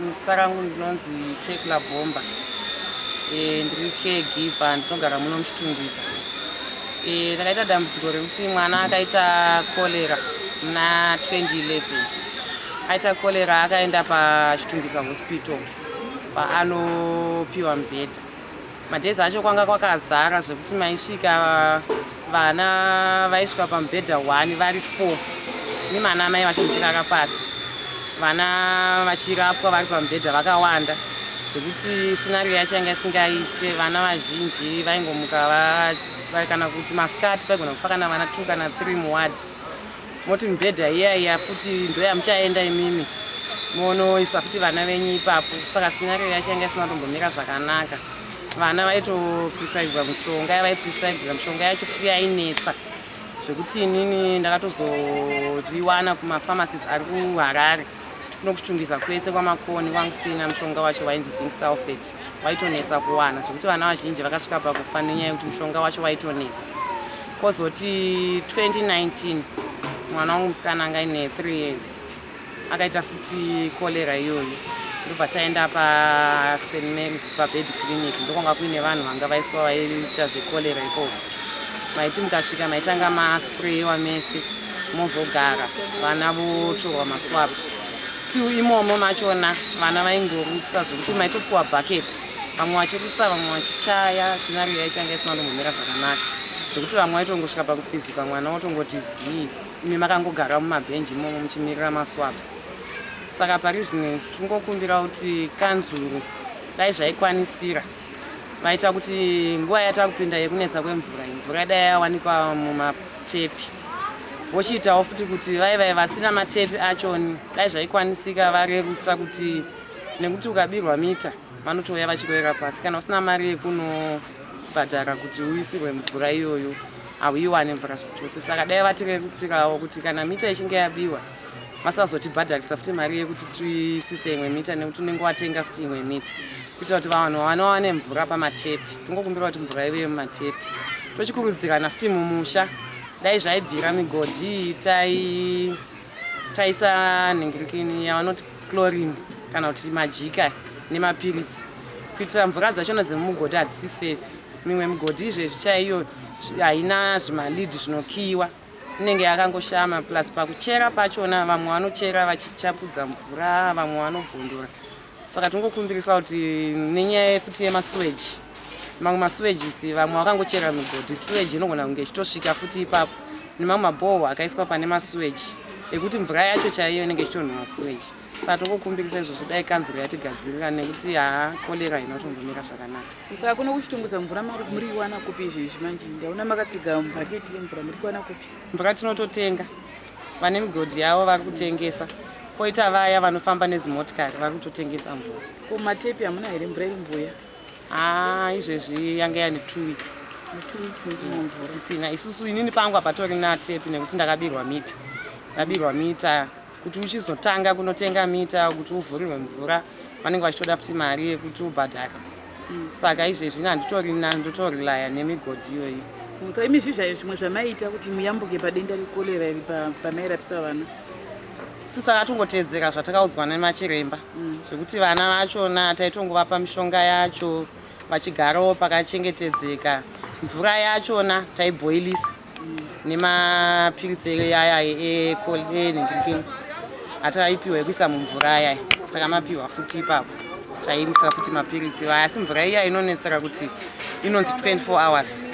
Zita rangu ndinonzi Tekla Bomba. Ndiri caregiver, ndinogara muno muChitungwiza. Ndakaita dambudziko rekuti mwana akaita cholera muna 2011. Aita cholera, akaenda paChitungwiza Hospital paanopiwa mubhedha. Madays acho kwanga kwakazara zvekuti maisvika vana vaisvika pamubhedha 1 vari 4, nemana mai vacho muchirara pasi, vana vachirapwa vari pamubhedha vakawanda, zvekuti scenario yacho yanga isingaite. Vana vazhinji vaingomuka kana kuti masikati paigona kufa kana vana 2 kana 3 muward. Moti mibhedha iya iya futi ndoyamuchaenda imimi monoisa futi vana venyu ipapo. Saka scenario yacho yanga isina kutombomira zvakanaka. Vana vaitoprescribwa mishonga yavaiprescribwa, mishonga yacho futi yainetsa, zvekuti inini ndakatozoriwana kumapharmacies ari kuHarare. KunokuChitungwiza kwese kwaMakoni kwangusina mushonga wacho wainzi zinc sulfate, waitonetsa kuwana, zvekuti vana vazhinji vakasvika pakufa nenyaya yekuti mushonga wacho waitonetsa. Kwozoti 2019 mwana wangu musikana anga aine 3 years akaita futi cholera iyoyo. Ndobva taenda paSt Marys, pababy clinic. Ndokwanga kuine vanhu vanga vaiswa vaiita zvecholera ikoko. Maiti mukasvika maitanga masprayiwa mese, mozogara, vana votorwa maswabs. Still imomo machona vana vaingorutsa, zvekuti maitopiwa bhaketi, vamwe vachirutsa, vamwe vachichaya. Scenario yacho yanga isina kutombomira zvakanaka, zvekuti vamwe vaitongosvika pakufizuka, mwana wotongoti zii, imi makangogara mumabhenji imomo muchimirira maswabs. Saka pari zvino tingokumbira kuti kanzuru dai zvaikwanisira vaita kuti nguva yatakupinda yekunetsa kwemvura iyi, mvura dai yawanikwa mumatepi. Vochiitawo futi kuti vai vasina matepi achoni, dai zvaikwanisika varerutsa kuti, nekuti ukabirwa mita vanotouya vachiroera pasi. Kana usina mari yekunobhadhara kuti uisirwe mvura iyoyo, hauiwane mvura zvachose. Saka dai vatirerutsirawo kuti kana mita ichinge yabiwa, vasazotibhadharisa futi mari yekuti tiisise imwe mita, nekuti unenge watenga futi imwe mita, kuitira kuti vanhu vanowane mvura pamatepi. Tingokumbira kuti mvura ive mumatepi. Tochikurudzirana futi mumusha, dai zvaibvira migodhi tai taisa nhingirikini yavanoti chlorine kana kuti majika nemapiritsi, kuitira mvura dzachona dzemumugodhi hadzisi safe. Mimwe migodhi izvezvi chaiyo haina zvimalid zvinokiyiwa, inenge yakangoshama. Plus pakuchera pachona vamwe vanochera vachichapudza mvura, vamwe vanobvundura. Saka tingokumbirisa kuti nenyaya futi yemasewage, mamwe masewages vamwe vakangochera migodhi, sewage inogona kunge ichitosvika futi ipapo, nemamwe mabhoho akaiswa pane masewage ekuti mvura yacho chaiyo inenge ichitonhuwa sewage. Saka tongokumbirisa izvozvo, dai kanzuro yatigadzirira, nekuti haa, cholera inotombomira zvakanaka. Saka kuno kuChitungwiza mvura muri kuwana kupi izvezvi manje? Ndaona makatsiga bhaketi yemvura, muri kuwana kupi? Mvura tinototenga. Vane migodhi yavo vari kutengesa, koita vaya vanofamba nedzimotikari vari kutotengesa mvura. Ko matepi hamuna here? Mvura iri mbuya? Haa, izvezvi yanga yani 2 weeks. 2 weeks musina mvura? Tisina isusu. Inini pangu hapatorina tepi nekuti ndakabirwa mita. Ndabirwa mita, kuti uchizotanga kunotenga mita kuti uvhurirwe mvura, vanenge vachitoda futi mari yekuti ubhadhare. Saka izvezvi handitorina, ndotorelaya nemigodhi iyoyi. Saka imi zvi zvimwe zvamaiita kuti muyambuke padenda rekorera iri pamairapisa vana? Isu saka tongotedzera zvatakaudzwa nemachiremba, zvekuti vana vachona taitongovapa mishonga yacho vachigarawo pakachengetedzeka. Mvura yachona taibhoilisa nemapiritsi aya enhingirikini ataipiwa ekuisa mumvura ayaya, takamapiwa futi ipapo, taiisa futi mapiritsi. Asi mvura iya inonetsera kuti inonzi 24 hours.